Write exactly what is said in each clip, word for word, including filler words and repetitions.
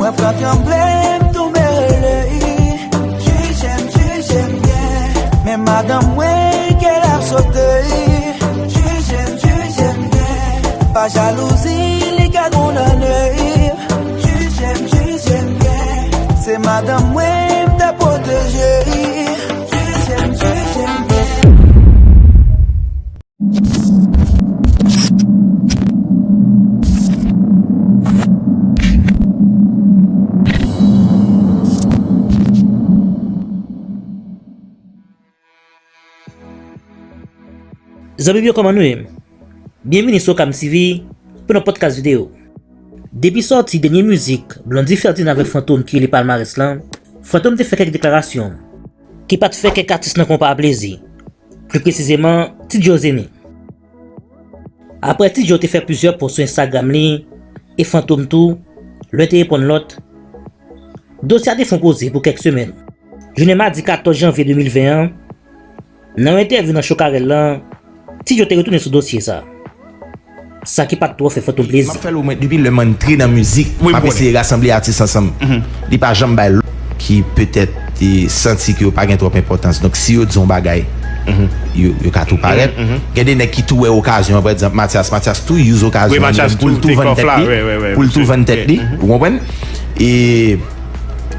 Mwen pran tranble, m tonbe rele. Jije m, jije m byen. Men madanm mwen, kè l ap sote. Jije m, jije m byen. Pa jalouzi, li ka kondane. Jije m, jije m byen. Se madanm mwen, m ta pwoteje. Jije m, jije m byen. Zanmi m yo, kòman nou ye? Byenvini sou Okam T V pou yon podcast videyo. Depi sòti dènye mizik Blondy Ferdinand avèk Fantom ki rele Palmarès lan, Fantom te fè kèk deklarasyon ki pa t fè kèk atis nan konpa a plezi, pli presizeman Ti Djo Zeni. Aprè Ti Djo te fè plizyè pòs sou Instagram li, e Fantom tou, lè te reponn lòt, dosye a te fè yon poze pou kèk semèn. Jounen madi katòz janvye de mil ven an, nan yon entèvyou nan Show Carel lan, Ti Djo te retounen sou dosye sa. Sa ki pa t twò fè Fantom plezi. M ap fè l omwen depi lè m antre nan mizik, m ap eseye rasanble atis ansanm. Li pa janm bay lòt ki petèt te santi ke yo pa gen twòp enpòtans. Donk, si yo di yon bagay, yo, yo ka tou parèt. Gen de nèg ki tou wè okazyon an, pa egzanp, Mathias. Mathias tou use okazyon an pou l tou vann tèt li, pou l tou vann tèt li, ou konprann? E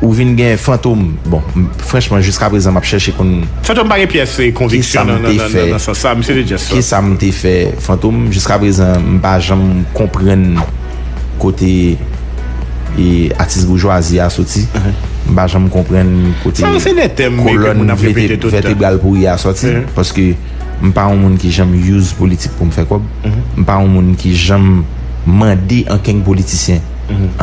ou vin gen Fantom. Bon, m- franchman, jiska prezan, m ap chèche konn Fantom pa gen pyès, eh, konviksyon nan, nan, nan, nan sans sa. Misye te just kisa m te fè Fantom. Jiska prezan, m pa janm konprann kote, e, atis boujwazi a soti. M pa janm konprann kote sa, se de tèm ke kolòn moun ap vète-, repete tout tan. Vètebral pouri a soti. Paske m pa yon moun ki janm use politik pou m fè kòb. M pa yon moun ki janm mande ankenn politisyen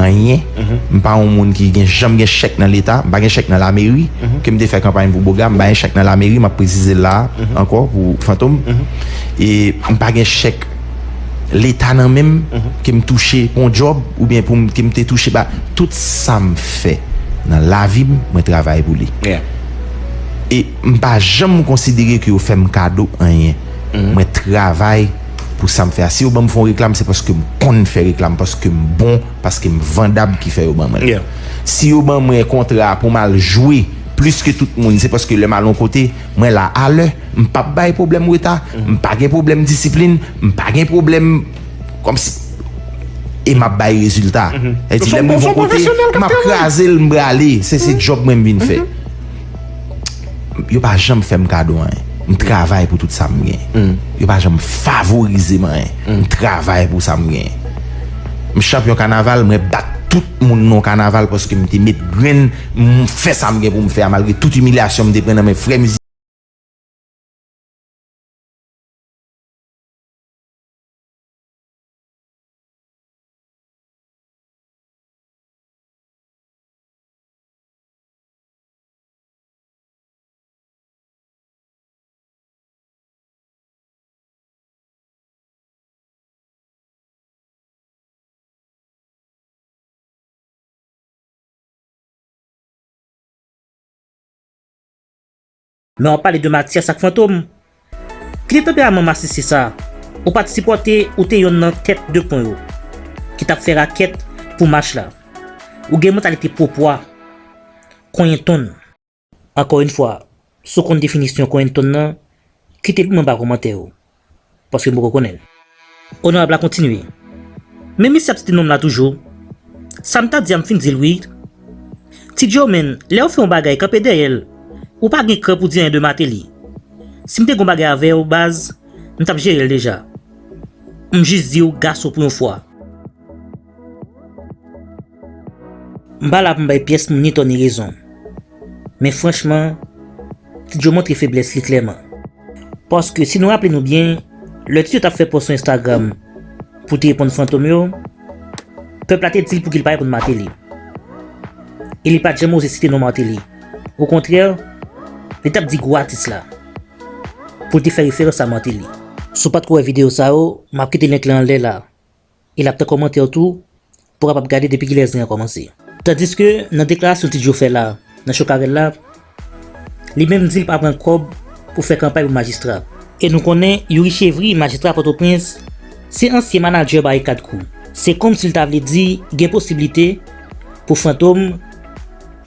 anyen. M pa yon moun ki gen, janm gen chèk nan Leta, m pa gen chèk nan lameri, ke m te fè kanpay pou Boga, m pa gen chèk nan lameri, m ap presize l la a ankò pou Fantom. E m pa gen chèk Leta nan men m, ke m touche pou yon djòb, oubyen pou m, ke m te touche ba, tout sa m fè nan lavi m, mwen travay pou li. E m pa janm konsidere ke yo fè m kado anyen. Mwen travay pou sa m fè a. Si yo ban m fè yon reklam, se paske m konn fè reklam, paske m bon, paske m vandab ki fè yo ban mwen l. Si yo ban mwen kontra pou m al jwe plis ke tout moun, se paske lè m al yon kote, mwen la alè, m p ap bay pwoblèm reta, m pa gen pwoblèm disiplin, m pa gen pwoblèm kòmsi, e m ap bay rezilta. Sa di lè m rive yon kote, m ap kraze l, m prale, se, se djòb mwen m vin fè. Yo pa janm fè m kado anyen. M travay pou tout sa m gen. Yo pa janm favorize m anyen. M travay pou sa m gen. M chanpyon kanaval, mwen bat tout moun nan kanaval paske m te met grenn, m fè sa m gen pou m fè a, malgre tout imilyasyon m te pran nan men frè mizi- Men w ap pale de Mathias ak Fantom. Kite tanperaman masisi sa. Ou pa t sipòte, ou te yonn nan tèt de pon yo ki t ap fè rakèt pou mach la. Ou gen mantalite pwopwa, konyen tonn. Ankò yon fwa, si w konn definisyon konyen tonn nan, kite l pou mwen anba kòmantè yo. Paske m poko konnen l. Onorab la kontinye. Men misye ap site non m la toujou. Sa m ta di a m fin di l wi. Ti Djo, men, lè yo fè yon bagay, kanpe dèyè l. Ou pa gen kran pou di anyen de Martelly. Si m te gon bagay avè w, baz, m t ap jere l deja. M jis di w gason pou yon fwa. M pa la pou m bay pyès moun ni tò ni rezon. Men franchman, Ti Djo montre feblès li klèman. Paske si nou raple nou byen, lè Ti Djo t ap fè pòs sou Instagram pou te reponn Fantom yo, pèp la te di l pou ki l pa reponn Martelly. E li pa t janm oze site non Martelly. Okontrè, li t ap di gwo atis la pou l te fè referans a Martelly. Si w pa t ko wè videyo sa yo, m ap kite link lan anlè la. E l ap tan kòmantè w tou pou w kapab gade depi kilè zen an kòmanse. Tandiske nan deklarasyon Ti Djo fè la, nan cho Carel la, li menm di l pa pran kòb pou fè kanpay pou majistra. E nou konnen Youri Chevry, majistra Pòtoprens, se ansyen manadjè Barikad Crew. Se kòmsi l ta vle di gen posiblite pou Fantom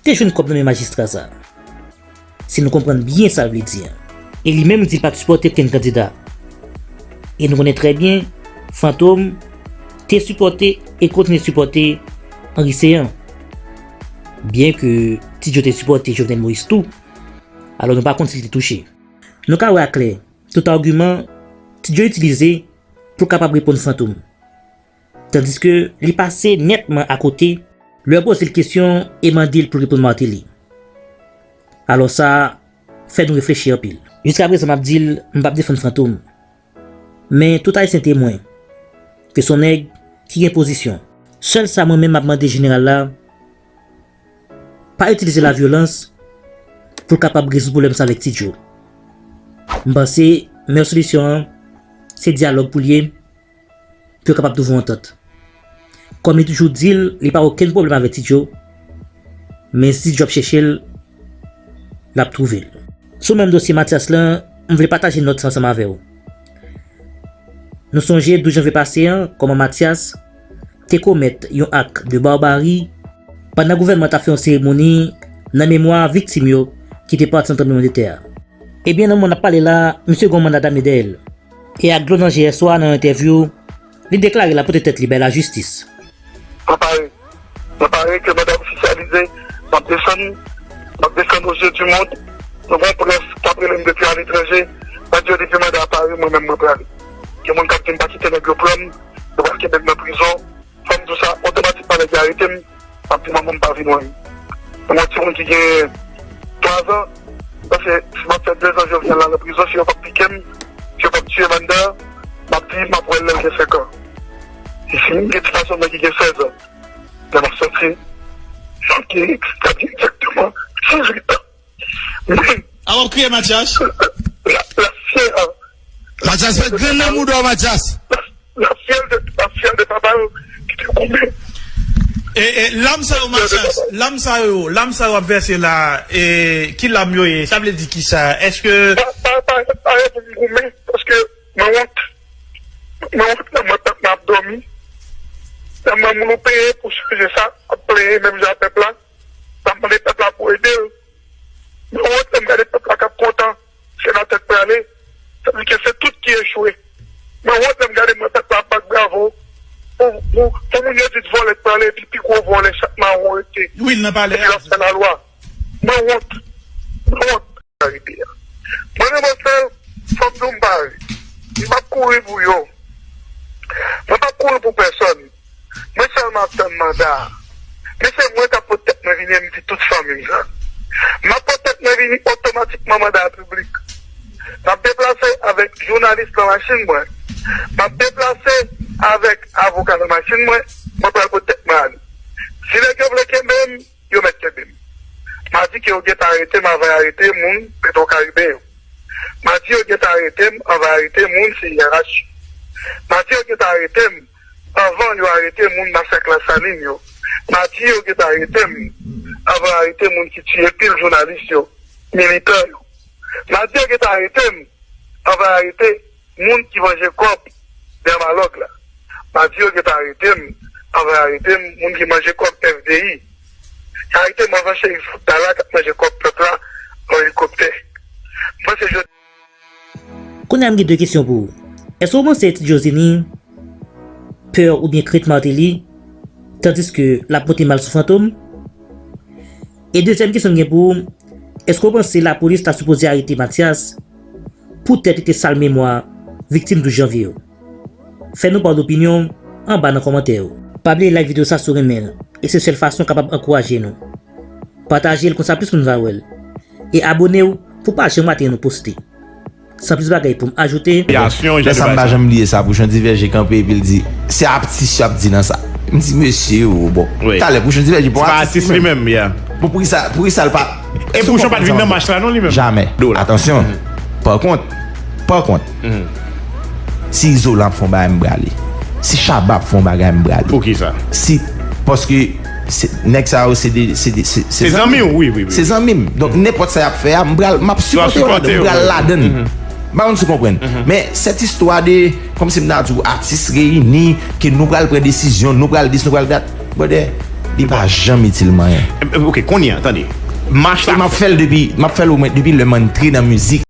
te jwenn kòb nan men majistra sa, si nou konprann byen sa l vle di an. E li menm di l pa t sipòte okenn kandida. E nou konnen trè byen, Fantom te sipòte e kontinye sipòte Henri Céant. Byen ke Ti Djo te sipòte Jovenel Moïse tou, alò nou pa konn si l te touche. Nou ka wè aklè, tout agiman Ti Djo itilize pou l kapab reponn Fantom. Tandiske li pase nètman akote lè yo poze l kesyon e mande l pou l reponn Martelly. Alò sa fè nou reflechi anpil. Jiskaprezan m ap di l, m p ap defann Fantom. Men tout Ayisyen temwen ke s on nèg ki gen pozisyon. Sèl sa mwen menm m ap mande jeneral la, pa itilize lavyolans pou l kapab rezoud pwoblèm sa avèk Ti Djo. M panse meyè solisyon an se dyalòg pou l ye, pou yo kapab twouve yon antant. Kòm li toujou di l, li pa okenn pwoblèm avèk Ti Djo, men si Ti Djo ap chèche l, l ap twouve l. Sou menm dosye Mathias lan, m vle pataje nòt sa ansanm avè w. Nou sonje douz janvye pase an, kòman Mathias te komèt yon ak de barbari pandan gouvènman an t ap fè yon seremoni nan memwa viktim yo ki te pati nan tranblemanndetè a. Ebyen, nan moman n ap pale la, misye gen yon manda dame dèyè l. E ak dlo nan je yè swa nan yon entèvyou, li deklare l ap pote tèt li bay lajistis. Mwen pare. Mwen pare ke manda ofisyalize, m ap desann, m ap desann aux yeux du monde. Nou gen yon près k ap rele m depi aletranje, m ap di yo depi manda a pare, mwen menm mwen prale. Gen moun k ap di m pa kite nèg yo pran m, yo pral kenbe m nan prizon. Fò m di w sa, otomatikman nèg yo arete m, m ap di manman m pa vin wè m. Mwen yon timoun ki gen twa zan, m panse si m ap fè de zan Jovenel la nan prizon, si yo p ap pike m, si yo p ap tiye m anndan, m ap di m ap wè l lè l gen senk an. E si m gen ti gason mwen ki gen sèz an, lè m ap sòti, m ap gen, m ap gen egzakteman dizuit an. Mwen, a w ap kriye, Mathias? La, la, la, Mathias, met grenn nan mouda w, Mathias. L ap fyèl de, l ap fyèl de papa yo ki te goumen. E, e, lam sa yo, Mathias, lam sa yo, lam sa yo ap vèse la, e, ki lam yo ye? Sa vle di kisa? Èske pa, pa, pa, pa pou m goumen, paske mwen wont. Mwen wont lè m wè pèp la ap dòmi. Lè m wè moun ou peye pou chanje sa, ap plenyen menm jan ak pèp la. L ap mande pèp la pou ede l. Mwen wont lè m gade pèp la k ap kontan. Senatè k prale, sa vle di ke se tout ki echwe. Mwen wont lè m gade mwen pèp la ap bat bravo pou, pou, pou moun yo di vòlè k prale, epi pi gwo vòlè chat mawon rete. Wi, l nan palè a. Epi l ap fè lalwa. Mwen wont. Mwen wont. Mwen renmen fè l, fò m di w m pare. M p ap kouri pou yo. Mwen p ap kouri pou pèsòn. Mwen sèlman ap tann manda a. Men se mwen k ap pot tèt mwen vini e m di tout fanmi m sa. M ap pot tèt mwen vini otomatikman manda a piblik. M ap deplase avèk jounalis nan machin mwen. M ap deplase avèk avoka nan machin mwen. Mwen pral pot tèt mwen ale. Si nèg yo vle kenbe m, yo mèt kenbe m. M a di ke yo gentan arete m avan y arete moun Petwokaribe yo. M a di yo gentan arete m anvan arete moun C I R H yo. M a di yo gentan arete m anvan yo arete moun Masak Lasalin yo. M a di yo gentan arete m anvan arete moun ki tiye pil jounalis yo, militan yo. M a di yo gentan arete m anvan arete moun ki manje kòb Dermalog la. M a di yo gentan arete m anvan arete m moun ki manje kòb F D I. Arete m anvan Cherif Abdallah k ap manje kòb pèp la an elikoptè. M panse jodi. Kounye a m gen de kesyon pou ou. Èske w panse Ti Djozini pè oubyen krent Martelly, tandiske l ap pote mal sou Fantom? E dezyèm kesyon m gen pou ou, èske w panse lapolis ta sipoze arete Mathias poutèt li te sal memwa viktim douz janvye yo? Fè nou pa w lopinyon w anba nan kòmantè yo. Pa bliye like videyo sa si w renmen l, e se sèl fason w kapab ankouraje nou. Pataje l konsa plis moun va wè l. E abone w pou w pa janm rate yon nou poste. San plis bagay pou m ajoute. Lè sa m pa janm bliye sa, Pouchon Divèje kanpe epi l di, se atis y ap di nan sa. M di, mesye, o, bon. Talè, Pouchon Divèje pa yon atis li menm. Bon, poukisa, poukisa l pa. E Pouchon pa t vin nan mach la non, li menm. Jamè. Atansyon. Pa kont, pa kont, si Izolan ap fè yon bagay, m prale. Si Shabba ap fè yon bagay, m prale. Poukisa? Si, paske se, nèg sa yo, se de, se de, se, se zanmi w, wi, wi, wi. Se zanmi m. Donk, nenpòt sa y ap fè a, m pral, m ap sipòte yo ladan, m pral ladan l. M pa konn si w konprann. Men, sèt istwa de, kòmsi m ta di w, atis reyini, ke nou pral pran desizyon, nou pral dis, nou pral dat. Brother, Li pa janm itil m anyen. Ok, kounye a, tande. Mach E la. M ap fè l depi, m ap fè l omwen depi lè m antre nan mizik.